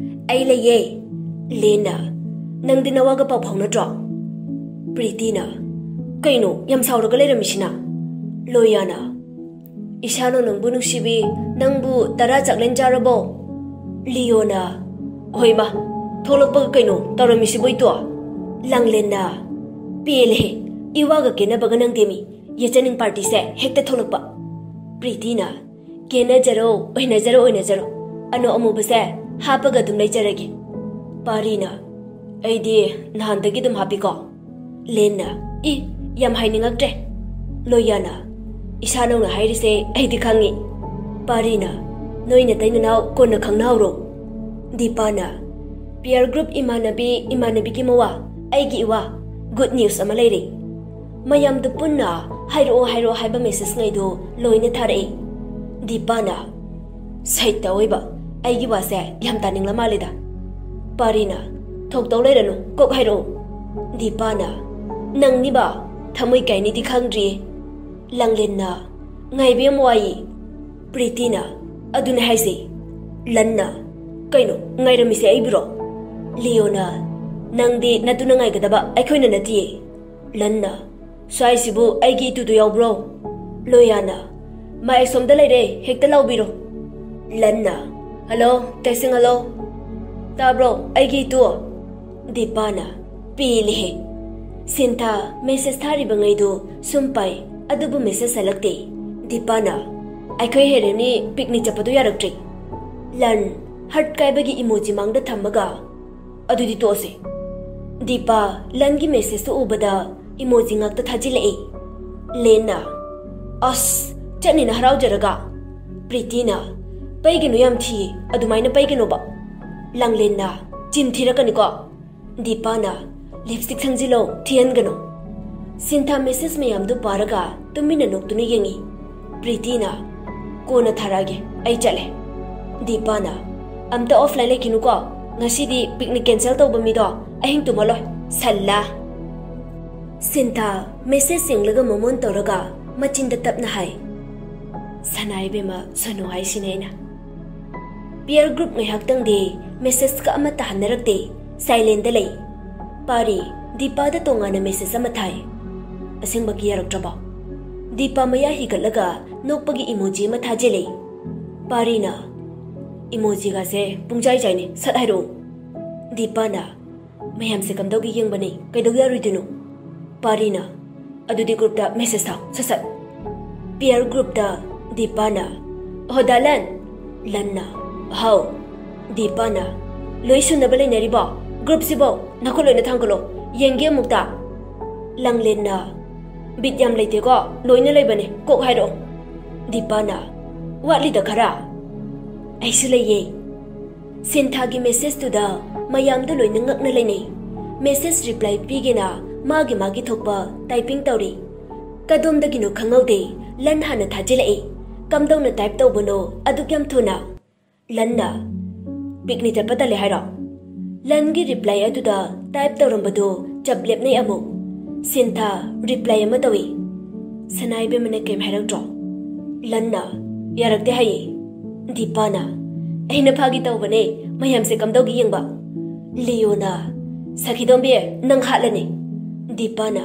"ꯑꯩ ꯂꯩꯌꯦ꯫" ꯂꯦꯟꯅ, "ꯅꯪꯗꯤ ꯅꯋꯥꯒ ꯄꯥꯎ ꯐꯥꯎꯅꯗ꯭ꯔꯣ?" ꯄ꯭ꯔꯤꯇꯤꯅ, "ꯀꯩꯅꯣ ꯌꯥꯝ ꯁꯥꯎꯔꯒ ꯂꯩꯔꯝꯃꯤꯁꯤꯅ?" ꯂꯣꯌꯥꯅ, "ꯏꯁꯥꯅ ꯅꯪꯕꯨ ꯅꯨꯡꯁꯤꯕꯤ, ꯅꯪꯕꯨ ꯇꯔꯥ ꯆꯥꯛꯂꯦꯟ ꯆꯥꯔꯕꯣ?" ꯂꯤꯌꯣꯅ, "ꯍꯣꯏ ꯃꯥ, ꯊꯣꯛꯂꯛꯄꯒ ꯀꯩꯅꯣ ꯇꯧꯔꯝꯃꯤꯁꯤꯕꯣ ꯏꯇꯣ?" ꯂꯥꯡꯂꯦꯟꯅ, "ꯄꯦꯜꯂꯦꯍꯦ, ꯏꯋꯥꯒ ꯀꯦꯅꯕꯒ ꯅꯪꯗꯦꯃꯤ, ꯌꯦꯆꯅꯤꯡ ꯄꯥꯔꯇꯤꯁꯦ ꯍꯦꯛꯇ ꯊꯣꯛꯂꯛꯄ꯫" ꯄ꯭ꯔꯤꯇꯤꯅ, "ꯀꯦꯅꯖꯔꯣ, ꯑꯣꯏꯅꯖꯔꯣ, ꯑꯣꯏꯅꯖꯔꯣ, ꯑꯅꯣ ꯑꯃꯨꯕꯁꯦ ꯍꯥꯞꯄꯒ ꯑꯗꯨꯝ ꯂꯩꯖꯔꯒꯦ꯫" ꯄꯥꯔꯤꯅ, "ꯑꯩꯗꯤ ꯅꯍꯥꯟꯗꯒꯤ ꯑꯗꯨꯝ ꯍꯥꯞꯄꯤꯀꯣ꯫" ꯂꯦꯟꯅ, "ꯏ, ꯌꯥꯝ ꯍꯥꯏꯅꯤꯡꯉꯛꯇ꯭ꯔꯦ꯫" ꯂꯣꯌꯥꯅ, "ꯏꯁꯥ ꯅꯧꯅ ꯍꯥꯏꯔꯤꯁꯦ ꯑꯩꯗꯤ ꯈꯪꯉꯤ꯫" ꯄꯥꯔꯤꯅ, "ꯅꯣꯏ ꯅꯇꯩ ꯅꯅꯥꯎ ꯀꯣꯟꯅ ꯈꯪꯅꯍꯧꯔꯣ꯫" ꯗꯤꯄꯥꯅ, "ꯄꯤꯌꯔ ꯒ꯭ꯔꯨꯞ ꯏꯃꯥꯟꯅꯕꯤ, ꯏꯃꯥꯟꯅꯕꯤꯒꯤ ꯃꯋꯥ, ꯑꯩꯒꯤ ꯏꯋꯥ, ꯒꯨꯗ ꯅ꯭ꯌꯨꯁ ꯑꯃ ꯂꯩꯔꯦ꯫ ꯃꯌꯥꯝꯗꯨ ꯄꯨꯟꯅ ꯍꯥꯏꯔꯛꯑꯣ, ꯍꯥꯏꯔꯛꯑꯣ ꯍꯥꯏꯕ ꯃꯦꯁꯦꯖꯉꯩꯗꯨ ꯂꯣꯏꯅ ꯊꯥꯔꯛꯏ꯫" ꯗꯤꯄꯥꯅ, "ꯁꯩꯇ ꯑꯣꯏꯕ, ꯑꯩꯒꯤ ꯋꯥꯁꯦ ꯌꯥꯝ ꯇꯥꯅꯤꯡꯂ ꯃꯥꯜꯂꯦꯗ꯫" ꯄꯥꯔꯤꯅ, "ꯊꯣꯛꯇꯧ ꯂꯩꯔꯅꯨ, ꯀꯣꯛ ꯍꯥꯏꯔꯛꯑꯣ꯫" ꯗꯤꯄꯥꯅ, "ꯅꯪꯅꯤꯕ, ꯊꯃꯣꯏ ꯀꯥꯏꯅꯤꯗꯤ ꯈꯪꯗ꯭ꯔꯤꯌꯦ꯫" ꯂꯥꯡꯂꯦꯟꯅ, "ꯉꯥꯏꯕ ꯌꯥꯝ ꯋꯥꯏꯌꯦ꯫" ꯄ꯭ꯔꯤꯇꯤꯅ, "ꯑꯗꯨꯅꯦ ꯍꯥꯏꯁꯦ꯫" ꯂꯟꯅ, "ꯀꯩꯅꯣ, ꯉꯥꯏꯔꯝꯃꯤꯁꯦ ꯑꯩꯕꯨꯔꯣ?" ꯂꯤꯌꯣꯅ, "ꯅꯪꯗꯤ ꯅꯇꯨꯅ ꯉꯥꯏꯒꯗꯕ, ꯑꯩꯈꯣꯏꯅ ꯅꯠꯇꯤꯌꯦ꯫" ꯂꯟꯅ, "ꯁ꯭ꯋꯥꯏꯁꯤꯕꯨ ꯑꯩꯒꯤ ꯏꯇꯨꯗꯣ ꯌꯥꯎꯕ꯭ꯔꯣ?" ꯂꯣꯌꯥꯅ, "ꯃꯥ ꯑꯁꯣꯝꯗ ꯂꯩꯔꯦ, ꯍꯦꯛꯇ ꯂꯥꯎꯕꯤꯔꯣ꯫" ꯂꯟꯅ, ꯍꯜꯂꯣ, ꯇꯦꯁꯤꯡ, ꯍꯜꯂꯣ꯫ ꯇꯥꯕ꯭ꯔꯣ, ꯑꯩꯒꯤ ꯏꯇꯨ? ꯗꯤꯄꯥꯅ, "ꯄꯦꯜꯂꯦꯍꯦ꯫ ꯁꯤꯟꯊꯥ ꯃꯦꯁꯦꯖ ꯊꯥꯔꯤꯕꯉꯩꯗꯨ ꯁꯨꯝ ꯄꯥꯏ, ꯑꯗꯨꯕꯨ ꯃꯦꯁꯦꯖ ꯍꯜꯂꯛꯇꯦ꯫" ꯗꯤꯄꯥꯅ, "ꯑꯩꯈꯣꯏ ꯍꯦꯔꯦꯟꯅꯤ ꯄꯤꯛꯅꯤꯛ ꯆꯠꯄꯗꯨ ꯌꯥꯔꯛꯇ꯭ꯔꯤ꯫" ꯂꯟ ꯍꯔꯠ ꯀꯥꯏꯕꯒꯤ ꯏꯃꯣꯖꯤ ꯃꯥꯡꯗ ꯊꯝꯃꯒ, "ꯑꯗꯨꯗꯤ ꯇꯣꯛꯑꯁꯦ꯫" ꯗꯤꯄꯥ ꯂꯟꯒꯤ ꯃꯦꯁꯦꯖꯇꯨ ꯎꯕꯗ ꯏꯃꯣꯖꯤ ꯉꯥꯛꯇ ꯊꯥꯖꯤꯜꯂꯛꯏ꯫ ꯂꯦꯟꯅ, "ꯑꯁ, ꯆꯠꯅꯤꯅ ꯍꯔꯥꯎꯖꯔꯒ꯫" ꯄ꯭ꯔꯤꯇꯤꯅ, "ꯄꯩꯒꯅꯨ, ꯌꯥꯝ ꯊꯤꯌꯦ, ꯑꯗꯨꯃꯥꯏꯅ ꯄꯩꯒꯅꯣꯕ꯫" ꯂꯥꯡꯂꯦꯟꯅ, "ꯆꯤꯟ ꯊꯤꯔꯛꯀꯅꯤꯀꯣ꯫" ꯗꯤꯄꯥꯅ, "ꯂꯤꯞꯁꯇꯤꯛ ꯁꯪꯖꯤꯜꯂꯣ, ꯊꯤꯍꯟꯒꯅꯨ꯫" ꯁꯤꯟꯊꯥ ꯃꯦꯁꯦꯖ ꯃꯌꯥꯝꯗꯨ ꯄꯥꯔꯒ ꯇꯨꯃꯤꯟꯅ ꯅꯣꯛꯇꯨꯅ ꯌꯦꯡꯉꯤ꯫ ꯄ꯭ꯔꯤꯇꯤꯅ, "ꯀꯣꯟꯅ ꯊꯥꯔꯛꯑꯒꯦ, ꯑꯩ ꯆꯠꯂꯦ꯫" ꯗꯤꯄꯥꯅ, "ꯑꯝꯇ ꯑꯣꯐꯂꯥꯏꯟ ꯂꯩꯈꯤꯅꯨꯀꯣ, ꯉꯁꯤꯗꯤ ꯄꯤꯛꯅꯤꯛ ꯀꯦꯟꯁꯦꯜ ꯇꯧꯕ ꯃꯤꯗꯣ ꯑꯍꯤꯡ ꯇꯨꯝꯍꯜꯂꯣꯏ, ꯁꯜꯂꯥ꯫" ꯁꯤꯟꯊꯥ ꯃꯦꯁꯦꯖ ꯌꯦꯡꯂꯒ ꯃꯃꯣꯟ ꯇꯧꯔꯒ ꯃꯆꯤꯟꯗ ꯇꯞꯅ ꯍꯥꯏ, "ꯁꯅꯥ ꯏꯕꯦꯝꯃ, ꯁꯣꯅꯨ ꯍꯥꯏꯁꯤꯅꯦ ꯑꯩꯅ꯫" ꯄꯤꯌꯔ ꯒ꯭ꯔꯨꯞ ꯉꯥꯏꯍꯥꯛꯇꯪꯗꯤ ꯃꯦꯁꯦꯖꯀ ꯑꯃꯠꯇ ꯍꯟꯅꯔꯛꯇꯦ, ꯁꯥꯏꯂꯦꯟꯗ ꯂꯩ꯫ ꯄꯥꯔꯤ ꯗꯤꯄꯥꯗ ꯇꯣꯉꯥꯟꯅ ꯃꯦꯁꯦꯖ ꯑꯃ ꯊꯥꯏ꯫ "ꯑꯁꯦꯡꯕꯒꯤ ꯌꯥꯔꯛꯇ꯭ꯔꯕꯣ?" ꯗꯤꯄꯥ ꯃꯌꯥ ꯍꯤꯒꯠꯂꯒ ꯅꯣꯛꯄꯒꯤ ꯏꯃꯣꯖꯤ ꯑꯃ ꯊꯥꯖꯤꯜꯂꯤ꯫ ꯄꯥꯔꯤꯅ, "ꯏꯃꯣꯖꯤꯒꯁꯦ ꯄꯨꯡꯆꯥꯏ ꯆꯥꯏꯅꯤ, ꯁꯠ ꯍꯥꯏꯔꯛꯑꯣ꯫" ꯗꯤꯄꯥꯅ, "ꯃꯌꯥꯝꯁꯦ ꯀꯝꯗꯧꯒꯦ ꯌꯦꯡꯕꯅꯤ, ꯀꯩꯗꯧ ꯌꯥꯔꯣꯏꯗꯣꯏꯅꯣ?" ꯄꯥꯔꯤꯅ, "ꯑꯗꯨꯗꯤ ꯒ꯭ꯔꯨꯞꯇ ꯃꯦꯁꯦꯖ ꯊꯥꯎ, ꯁꯠ ꯁꯠ꯫" ꯄꯤꯌꯔ ꯒ꯭ꯔꯨꯞꯇ ꯗꯤꯄꯥꯅ, "ꯑꯣꯍꯣ ꯗꯥ ꯂꯟ?" ꯂꯟꯅ, "ꯍꯥꯎ꯫" ꯗꯤꯄꯥꯅ, "ꯂꯣꯏ ꯁꯨꯅꯕ ꯂꯩꯅꯔꯤꯕꯣ? ꯒ꯭ꯔꯨꯞꯁꯤꯕꯣ? ꯅꯈꯨꯠ ꯂꯣꯏꯅ ꯊꯥꯡꯒꯠꯂꯣ, ꯌꯦꯡꯒꯦ ꯑꯃꯨꯛꯇ꯫" ꯂꯥꯡꯂꯦꯟꯅ, "ꯕꯤꯠ ꯌꯥꯝ ꯂꯩꯇꯦꯀꯣ, ꯂꯣꯏꯅ ꯂꯩꯕꯅꯦ, ꯀꯣꯛ ꯍꯥꯏꯔꯛꯑꯣ꯫" ꯗꯤꯄꯥꯅ, "ꯋꯥꯠꯂꯤꯗ ꯈꯔ꯫" "ꯑꯩꯁꯨ ꯂꯩꯌꯦ꯫" ꯁꯤꯟꯊꯥꯒꯤ ꯃꯦꯁꯦꯖꯇꯨꯗ ꯃꯌꯥꯝꯗꯨ ꯂꯣꯏꯅ ꯉꯛꯅ ꯂꯩꯅꯩ꯫ ꯃꯦꯁꯦꯖ ꯔꯤꯄ꯭ꯂꯥꯏ ꯄꯤꯒꯦꯅ ꯃꯥꯒꯤ ꯃꯥꯒꯤ ꯊꯣꯛꯄ ꯇꯥꯏꯄꯤꯡ ꯇꯧꯔꯤ꯫ ꯀꯗꯣꯝꯗꯒꯤꯅꯣ ꯈꯪꯍꯧꯗꯦ, ꯂꯟ ꯍꯥꯟꯅ ꯊꯥꯖꯤꯜꯂꯛꯏ꯫ ꯀꯝꯗꯧꯅ ꯇꯥꯏꯞ ꯇꯧꯕꯅꯣ ꯑꯗꯨꯛ ꯌꯥꯝ ꯊꯨꯅ? ꯂꯟꯅ, "ꯄꯤꯛꯅꯤꯛ ꯆꯠꯄ ꯇꯜꯂꯦ ꯍꯥꯏꯔꯣ?" ꯂꯟꯒꯤ ꯔꯤꯄ꯭ꯂꯥꯏ ꯑꯗꯨꯗ ꯇꯥꯏꯞ ꯇꯧꯔꯝꯕꯗꯨ ꯆꯞ ꯂꯦꯞꯅꯩ ꯑꯃꯨꯛ꯫ ꯁꯤꯟꯊꯥ ꯔꯤꯄ꯭ꯂꯥꯏ ꯑꯃ ꯇꯧꯏ꯫ "ꯁꯅꯥ ꯏꯕꯦꯝꯃꯅ ꯀꯩꯝ ꯍꯥꯏꯔꯛꯇ꯭ꯔꯣ?" ꯂꯟꯅ, "ꯌꯥꯔꯛꯇꯦ ꯍꯥꯏꯌꯦ꯫" ꯗꯤꯄꯥꯅ, "ꯑꯩꯅ ꯐꯥꯒꯤ ꯇꯧꯕꯅꯦ, ꯃꯌꯥꯝꯁꯦ ꯀꯝꯗꯧꯒꯦ ꯌꯦꯡꯕ꯫" ꯂꯤꯌꯣꯅ, "ꯁꯈꯤꯗꯣꯝꯕꯤ, ꯅꯪ ꯍꯥꯠꯂꯅꯤ꯫" ꯗꯤꯄꯥꯅ,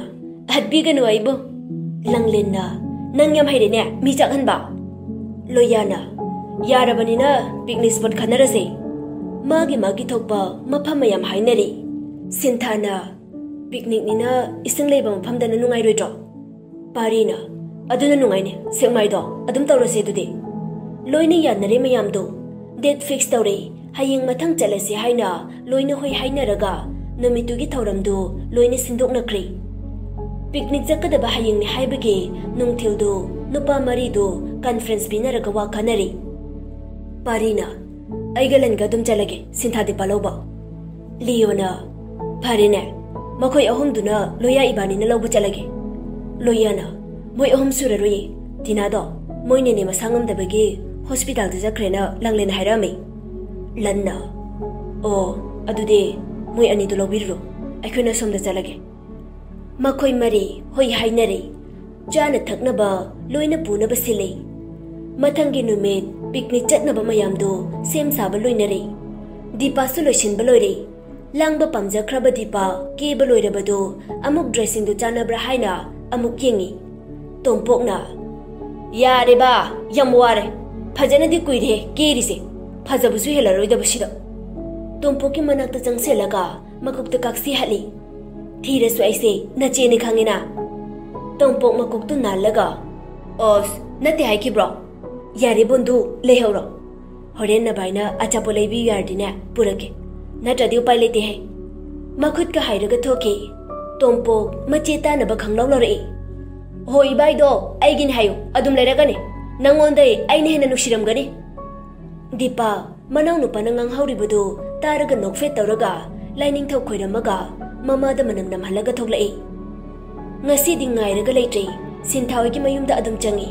"ꯍꯥꯠꯄꯤꯒꯅꯨ ꯑꯩꯕꯨ꯫" ꯂꯪꯂꯦꯟꯅ, "ꯅꯪ ꯌꯥꯝ ꯍꯩꯔꯦꯅꯦ ꯃꯤ ꯆꯥꯛꯍꯟꯕ꯫" ꯂꯣꯌꯥꯅ, ꯌꯥꯔꯕꯅꯤꯅ ꯄꯤꯛꯅꯤꯛ ꯁ꯭ꯄꯣꯠ ꯈꯟꯅꯔꯁꯦ꯫ ꯃꯥꯒꯤ ꯃꯥꯒꯤ ꯊꯣꯛꯄ ꯃꯐꯝ ꯃꯌꯥꯝ ꯍꯥꯏꯅꯔꯤ꯫ ꯁꯤꯟꯊꯥꯅ, "ꯄꯤꯛꯅꯤꯛꯅꯤꯅ ꯏꯁꯤꯡ ꯂꯩꯕ ꯃꯐꯝꯗꯅ ꯅꯨꯡꯉꯥꯏꯔꯣꯏꯗ꯭ꯔꯣ?" ꯄꯥꯔꯤꯅ, "ꯑꯗꯨꯅ ꯅꯨꯡꯉꯥꯏꯅꯤ, ꯁꯦꯛꯃꯥꯏꯗꯣ ꯑꯗꯨꯝ ꯇꯧꯔꯁꯦ ꯑꯗꯨꯗꯤ꯫" ꯂꯣꯏꯅ ꯌꯥꯅꯔꯦ ꯃꯌꯥꯝꯗꯣ꯫ ꯗꯦꯠ ꯐꯤꯛꯁ ꯇꯧꯔꯦ, ꯍꯌꯦꯡ ꯃꯊꯪ ꯆꯠꯂꯁꯦ ꯍꯥꯏꯅ ꯂꯣꯏꯅ ꯍꯣꯏ ꯍꯥꯏꯅꯔꯒ ꯅꯨꯃꯤꯠꯇꯨꯒꯤ ꯊꯧꯔꯝꯗꯨ ꯂꯣꯏꯅ ꯁꯤꯟꯗꯣꯛꯅꯈ꯭ꯔꯦ꯫ ꯄꯤꯛꯅꯤꯛ ꯆꯠꯀꯗꯕ ꯍꯌꯦꯡꯅꯤ ꯍꯥꯏꯕꯒꯤ ꯅꯨꯡꯊꯤꯜꯗꯨ ꯅꯨꯄꯥ ꯃꯔꯤꯗꯨ ꯀꯟꯐ꯭ꯔꯦꯟꯁ ꯄꯤꯅꯔꯒ ꯋꯥ ꯈꯟꯅꯔꯤ꯫ ꯄꯥꯔꯤꯅ, "ꯑꯩꯒ ꯂꯟꯒ ꯑꯗꯨꯝ ꯆꯠꯂꯒꯦ, ꯁꯤꯟꯊꯥ ꯗꯤꯄꯥ ꯂꯧꯕ꯫" ꯂꯤꯌꯣꯅ, "ꯐꯔꯦꯅꯦ, ꯃꯈꯣꯏ ꯑꯍꯨꯝꯗꯨꯅ ꯂꯣꯌꯥ ꯏꯕꯥꯅꯤꯅ ꯂꯧꯕ ꯆꯠꯂꯒꯦ꯫" ꯂꯣꯌꯥꯅ, "ꯃꯣꯏ ꯑꯍꯨꯝ ꯁꯨꯔꯔꯣꯏꯌꯦ, ꯇꯤꯅꯥꯗꯣ ꯃꯣꯏ ꯅꯦꯅꯦ ꯃꯁꯥ ꯉꯝꯗꯕꯒꯤ ꯍꯣꯁꯄꯤꯇꯥꯜꯗ ꯆꯠꯈ꯭ꯔꯦꯅ ꯂꯥꯡꯂꯦꯟ ꯍꯥꯏꯔꯛꯑꯝꯃꯤ꯫" ꯂꯟꯅ, "ꯑꯣ, ꯑꯗꯨꯗꯤ ꯃꯣꯏ ꯑꯅꯤꯗꯨ ꯂꯧꯕꯤꯔꯨꯔꯣ, ꯑꯩꯈꯣꯏꯅ ꯁꯣꯝꯗ ꯆꯠꯂꯒꯦ꯫" ꯃꯈꯣꯏ ꯃꯔꯤ ꯍꯣꯏ ꯍꯥꯏꯅꯔꯦ꯫ ꯆꯥꯅ ꯊꯛꯅꯕ ꯂꯣꯏꯅ ꯄꯨꯅꯕ ꯁꯤꯜꯂꯦ꯫ ꯃꯊꯪꯒꯤ ꯅꯨꯃꯤꯠ ꯄꯤꯛꯅꯤꯛ ꯆꯠꯅꯕ ꯃꯌꯥꯝꯗꯣ ꯁꯦꯝ ꯁꯥꯕ ꯂꯣꯏꯅꯔꯦ꯫ ꯗꯤꯄꯥꯁꯨ ꯂꯣꯏꯁꯤꯟꯕ ꯂꯣꯏꯔꯦ꯫ ꯂꯥꯡꯕ ꯄꯥꯝꯖꯈ꯭ꯔꯕ ꯗꯤꯄꯥ ꯀꯦꯕ ꯂꯣꯏꯔꯕꯗꯣ ꯑꯃꯨꯛ ꯗ꯭ꯔꯦꯁꯤꯡꯗꯨ ꯆꯥꯟꯅꯕ꯭ꯔꯥ ꯍꯥꯏꯅ ꯑꯃꯨꯛ ꯌꯦꯡꯉꯤ꯫ ꯇꯣꯝꯄꯣꯛꯅ, "ꯌꯥꯔꯦꯕ, ꯌꯥꯝ ꯋꯥꯔꯦ꯫ ꯐꯖꯅꯗꯤ ꯀꯨꯏꯔꯦ ꯀꯦꯔꯤꯁꯦ꯫ ꯐꯖꯕꯁꯨ ꯍꯦꯜꯂꯔꯣꯏꯗꯕꯁꯤꯗ꯫" ꯇꯣꯝꯄꯣꯛꯀꯤ ꯃꯅꯥꯛꯇ ꯆꯪꯁꯤꯜꯂꯒ ꯃꯀꯣꯛꯇ ꯀꯥꯛꯁꯤ ꯍꯠꯂꯤ꯫ "ꯊꯤꯔꯁꯨ ꯑꯩꯁꯦ ꯅꯆꯦꯅꯤ ꯈꯪꯉꯤꯅ?" ꯇꯣꯝꯄꯣꯛ ꯃꯀꯣꯛꯇꯨ ꯅꯥꯜꯂꯒ, "ꯑꯣꯁ, ꯅꯠꯇꯦ ꯍꯥꯏꯈꯤꯕ꯭ꯔꯣ? ꯌꯥꯔꯦ ꯕꯣꯟꯗꯨ, ꯂꯩꯍꯧꯔꯣ꯫ ꯍꯣꯔꯦꯟ ꯅꯕꯥꯏꯅ ꯑꯆꯥꯄꯣꯠ ꯂꯩꯕꯤꯌꯨ ꯌꯥꯔꯗꯤꯅꯦ, ꯄꯨꯔꯛꯀꯦ꯫ ꯅꯠꯇ꯭ꯔꯗꯤ ꯎꯄꯥꯏ ꯂꯩꯇꯦꯍꯦ꯫" ꯃꯈꯨꯠꯀ ꯍꯥꯏꯔꯒ ꯊꯣꯛꯈꯤ꯫ ꯇꯣꯝꯄꯣꯛ ꯃꯆꯦ ꯇꯥꯅꯕ ꯈꯪꯂꯥꯎ ꯂꯥꯎꯔꯛꯏ꯫ "ꯍꯣ ꯏꯕꯥꯏꯗꯣ, ꯑꯩꯒꯤꯅꯤ ꯍꯥꯏꯌꯨ, ꯑꯗꯨꯝ ꯂꯩꯔꯛꯀꯅꯤ꯫ ꯅꯪꯉꯣꯟꯗꯩ ꯑꯩꯅ ꯍꯦꯟꯅ ꯅꯨꯡꯁꯤꯔꯝꯒꯅꯤ꯫" ꯗꯤꯄꯥ ꯃꯅꯥꯎꯅꯨꯄꯥꯅ ꯉꯥꯡꯍꯧꯔꯤꯕꯗꯨ ꯇꯥꯔꯒ ꯅꯣꯛꯐꯦꯠ ꯇꯧꯔꯒ ꯂꯥꯏꯅꯤꯡꯊꯧ ꯈꯣꯏꯔꯝꯃꯒ ꯃꯃꯥꯗ ꯃꯅꯝ ꯅꯝꯍꯜꯂꯒ ꯊꯣꯛꯂꯛꯏ꯫ ꯉꯁꯤꯗꯤ ꯉꯥꯏꯔꯒ ꯂꯩꯇ꯭ꯔꯦ, ꯁꯤꯟꯊꯥ ꯍꯣꯏꯒꯤ ꯃꯌꯨꯝꯗ ꯑꯗꯨꯝ ꯆꯪꯉꯤ꯫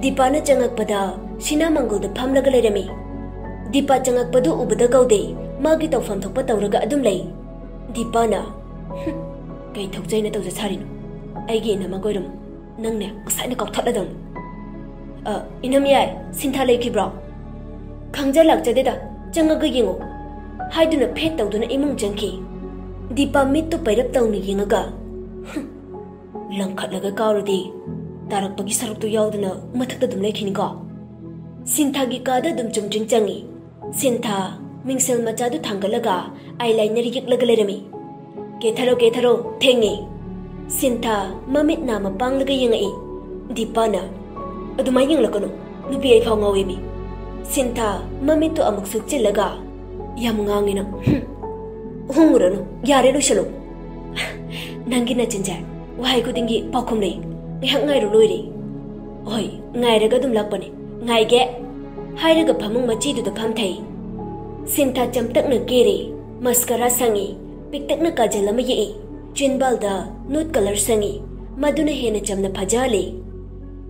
ꯗꯤꯄꯥꯅ ꯆꯪꯉꯛꯄꯗ ꯁꯤꯅꯥ ꯃꯪꯒꯣꯜꯗ ꯐꯝꯂꯒ ꯂꯩꯔꯝꯃꯤ꯫ ꯗꯤꯄꯥ ꯆꯪꯉꯛꯄꯗꯨ ꯎꯕꯗ ꯀꯧꯗꯦ, ꯃꯥꯒꯤ ꯇꯧꯐꯝ ꯊꯣꯛꯄ ꯇꯧꯔꯒ ꯑꯗꯨꯝ ꯂꯩ꯫ ꯗꯤꯄꯥꯅ, "ꯍꯨꯝ, ꯀꯩ ꯊꯣꯛꯆꯩꯅ ꯇꯧꯖ ꯁꯥꯔꯤꯅꯣ? ꯑꯩꯒꯤ ꯏꯅꯝꯃ ꯀꯣꯏꯔꯝꯃꯨ꯫ ꯅꯪꯅꯦ ꯉꯁꯥꯏꯅ ꯀꯥꯎꯊꯠꯂꯗꯧꯅꯤ꯫" "ꯑ, ꯏꯅꯝ ꯌꯥꯏ, ꯁꯤꯟꯊꯥ ꯂꯩꯈꯤꯕ꯭ꯔꯣ?" "ꯈꯪꯖ ꯂꯥꯛꯆꯗꯦꯗ, ꯆꯪꯉꯒ ꯌꯦꯡꯉꯣ," ꯍꯥꯏꯗꯨꯅ ꯐꯦꯠ ꯇꯧꯗꯨꯅ ꯏꯃꯨꯡ ꯆꯪꯈꯤ꯫ ꯗꯤꯄꯥ ꯃꯤꯠꯇꯨ ꯄꯩꯔꯞ ꯇꯧꯅ ꯌꯦꯡꯉꯒ, "ꯍꯨꯝ, ꯂꯪꯈꯠꯂꯒ ꯀꯥꯎꯔꯗꯤ ꯇꯥꯔꯛꯄꯒꯤ ꯁꯔꯨꯛꯇꯨ ꯌꯥꯎꯗꯅ ꯃꯊꯛꯇ ꯑꯗꯨꯝ ꯂꯩꯈꯤꯅꯤꯀꯣ?" ꯁꯤꯟꯊꯥꯒꯤ ꯀꯥꯗ ꯑꯗꯨꯝ ꯆꯨꯝꯗ꯭ꯔꯤꯡ ꯆꯪꯉꯤ꯫ ꯁꯤꯟꯊꯥ ꯃꯤꯡꯁꯦꯜ ꯃꯆꯥꯗꯨ ꯊꯥꯡꯒꯠꯂꯒ ꯑꯥꯏ ꯂꯥꯏꯅꯔ ꯌꯦꯛꯂꯒ ꯂꯩꯔꯝꯃꯤ꯫ "ꯀꯦꯊꯔꯣ, ꯀꯦꯊꯔꯣ, ꯊꯦꯡꯉꯦ꯫" ꯁꯤꯟꯊꯥ ꯃꯃꯤꯠ ꯅꯥꯝꯃ ꯄꯥꯡꯂꯒ ꯌꯦꯡꯉꯛꯏ꯫ ꯗꯤꯄꯥꯅ, "ꯑꯗꯨꯃꯥꯏꯅ ꯌꯦꯡꯂꯛꯀꯅꯨ, ꯅꯨꯄꯤ ꯑꯩ ꯐꯥꯎ ꯉꯥꯎꯏ ꯃꯤ꯫" ꯁꯤꯟꯊꯥ ꯃꯃꯤꯠꯇꯨ ꯑꯃꯨꯛ ꯁꯨꯛꯆꯤꯜꯂꯒ, "ꯌꯥꯝ ꯉꯥꯡꯉꯤ ꯅꯪ, ꯍꯨꯝ꯫ ꯍꯣꯡꯉꯨꯔꯅꯨ, ꯌꯥꯔꯦ, ꯂꯣꯏꯁꯜꯂꯨ꯫" "ꯅꯪꯒꯤ ꯅꯆꯤꯟꯁꯦ ꯋꯥꯍꯩ ꯈꯨꯗꯤꯡꯒꯤ ꯄꯥꯎꯈꯨꯝ ꯂꯩ꯫ ꯉꯥꯏꯍꯥꯛ ꯉꯥꯏꯔꯣ, ꯂꯣꯏꯔꯦ꯫" "ꯍꯣꯏ, ꯉꯥꯏꯔꯒ ꯑꯗꯨꯝ ꯂꯥꯛꯄꯅꯦ, ꯉꯥꯏꯒꯦ꯫" ꯍꯥꯏꯔꯒ ꯐꯃꯨꯡ ꯃꯆꯤꯗꯨꯗ ꯐꯝꯊꯩ꯫ ꯁꯤꯟꯊꯥ ꯆꯝꯇꯛꯅ ꯀꯦꯔꯦ, ꯃꯁꯀꯔꯥ ꯁꯪꯉꯤ, ꯄꯤꯛꯇꯛꯅ ꯀꯥꯖꯜ ꯑꯃ ꯌꯦꯛꯏ, ꯆꯤꯟꯕꯥꯜꯗ ꯅꯨꯗ ꯀꯂꯔ ꯁꯪꯉꯤ, ꯃꯗꯨꯅ ꯍꯦꯟꯅ ꯆꯝꯅ ꯐꯖꯍꯜꯂꯤ꯫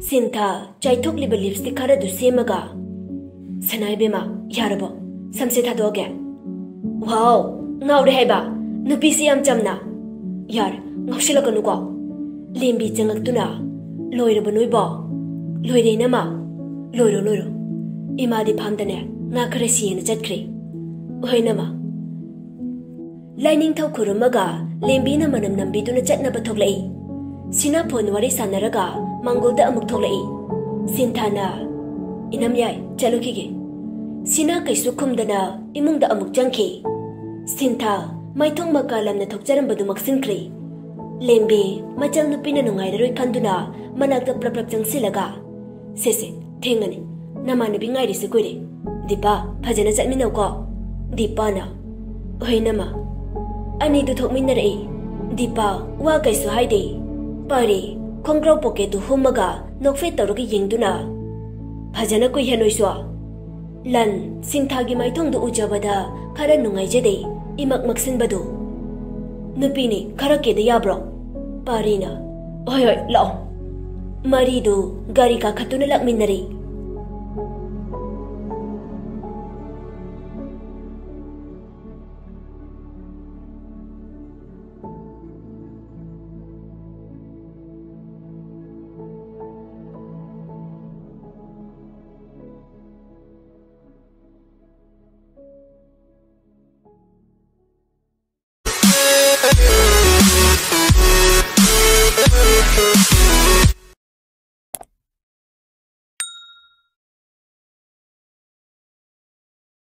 ꯁꯤꯟꯊꯥ ꯆꯥꯏꯊꯣꯛꯂꯤꯕ ꯂꯤꯞꯁꯇꯤꯛ ꯈꯔꯗꯨ ꯁꯦꯝꯃꯒ, "ꯁꯅꯥ ꯏꯕꯦꯝꯃ, ꯌꯥꯔꯕꯣ? ꯁꯝꯁꯦ ꯊꯥꯗꯣꯛꯑꯒꯦ?" "ꯋꯥꯎ, ꯉꯥꯎꯔꯦ ꯍꯥꯏꯕ, ꯅꯨꯄꯤꯁꯤ ꯌꯥꯝ ꯆꯝꯅ꯫" "ꯌꯥꯔꯦ, ꯉꯥꯎꯁꯤꯜꯂꯛꯀꯅꯨꯀꯣ꯫" ꯂꯦꯝꯕꯤ ꯆꯪꯉꯛꯇꯨꯅ, "ꯂꯣꯏꯔꯕ ꯅꯣꯏꯕꯣ?" "ꯂꯣꯏꯔꯦ ꯏꯅꯝꯃ꯫" "ꯂꯣꯏꯔꯣ, ꯂꯣꯏꯔꯣ꯫ ꯏꯃꯥꯗꯤ ꯐꯥꯝꯗꯅꯦ ꯉꯥ ꯈꯔ ꯁꯤꯌꯦꯅ ꯆꯠꯈ꯭ꯔꯦ꯫" "ꯍꯣꯏ ꯏꯅꯝꯃ꯫" ꯂꯥꯏꯅꯤꯡꯊꯧ ꯈꯨꯔꯨꯝꯃꯒ ꯂꯦꯝꯕꯤꯅ ꯃꯅꯝ ꯅꯝꯕꯤꯗꯨꯅ ꯆꯠꯅꯕ ꯊꯣꯛꯂꯛꯏ꯫ ꯁꯤꯅꯥ ꯐꯣꯟ ꯋꯥꯔꯤ ꯁꯥꯟꯅꯔꯒ ꯃꯥꯡꯒꯣꯜꯗ ꯑꯃꯨꯛ ꯊꯣꯛꯂꯛꯏ꯫ ꯁꯤꯟꯊꯥꯅ, "ꯏꯅꯝ ꯌꯥꯏ, ꯆꯠꯂꯨꯈꯤꯒꯦ꯫" ꯁꯤꯅꯥ ꯀꯩꯁꯨ ꯈꯨꯝꯗꯅ ꯏꯃꯨꯡꯗ ꯑꯃꯨꯛ ꯆꯪꯈꯤ꯫ ꯁꯤꯟꯊꯥ ꯃꯥꯏꯊꯣꯡ ꯃꯀꯥ ꯂꯝꯅ ꯊꯣꯛꯆꯔꯝꯕꯗꯨ ꯃꯛꯁꯤꯟꯈ꯭ꯔꯦ꯫ ꯂꯦꯝꯕꯤ ꯃꯆꯜ ꯅꯨꯄꯤꯅ ꯅꯨꯡꯉꯥꯏꯔꯔꯣꯏ ꯈꯟꯗꯨꯅ ꯃꯅꯥꯛꯇ ꯄ꯭ꯔꯞ ꯄ꯭ꯔꯞ ꯆꯪꯁꯤꯜꯂꯒ, "ꯁꯦ ꯁꯦ, ꯊꯦꯡꯉꯅꯤ, ꯅꯃꯥꯟꯅꯕꯤ ꯉꯥꯏꯔꯤꯁꯦ ꯀꯨꯏꯔꯦ꯫ ꯗꯤꯄꯥ, ꯐꯖꯅ ꯆꯠꯃꯤꯟꯅꯧꯀꯣ꯫" ꯗꯤꯄꯥꯅ, "ꯍꯣꯏ ꯏꯅꯝꯃ꯫" ꯑꯅꯤꯗꯨ ꯊꯣꯛꯃꯤꯟꯅꯔꯛꯏ꯫ ꯗꯤꯄꯥ ꯋꯥ ꯀꯩꯁꯨ ꯍꯥꯏꯗꯦ꯫ ꯄꯥꯔꯤ ꯈꯣꯡꯒ꯭ꯔꯥꯎ ꯄꯣꯀꯦꯠꯇꯨ ꯍꯨꯝꯃꯒ ꯅꯣꯛꯐꯦꯠ ꯇꯧꯔꯒ ꯌꯦꯡꯗꯨꯅ, "ꯐꯖꯅ ꯀꯨꯏꯍꯦ ꯅꯣꯏꯁꯨ꯫" ꯂꯟ ꯁꯤꯟꯊꯥꯒꯤ ꯃꯥꯏꯊꯣꯡꯗꯨ ꯎꯖꯕꯗ ꯈꯔ ꯅꯨꯡꯉꯥꯏꯖꯗꯦ, ꯏꯃꯛ ꯃꯛꯁꯤꯟꯕꯗꯨ꯫ "ꯅꯨꯄꯤꯅꯤ, ꯈꯔ ꯀꯦꯗ ꯌꯥꯕ꯭ꯔꯣ?" ꯄꯥꯔꯤꯅ, "ꯍꯣꯏ ꯍꯣꯏ, ꯂꯥꯛꯑꯣ꯫" ꯃꯔꯤꯗꯨ ꯒꯥꯔꯤ ꯀꯥꯈꯠꯇꯨꯅ ꯂꯥꯛꯃꯤꯟꯅꯔꯤ꯫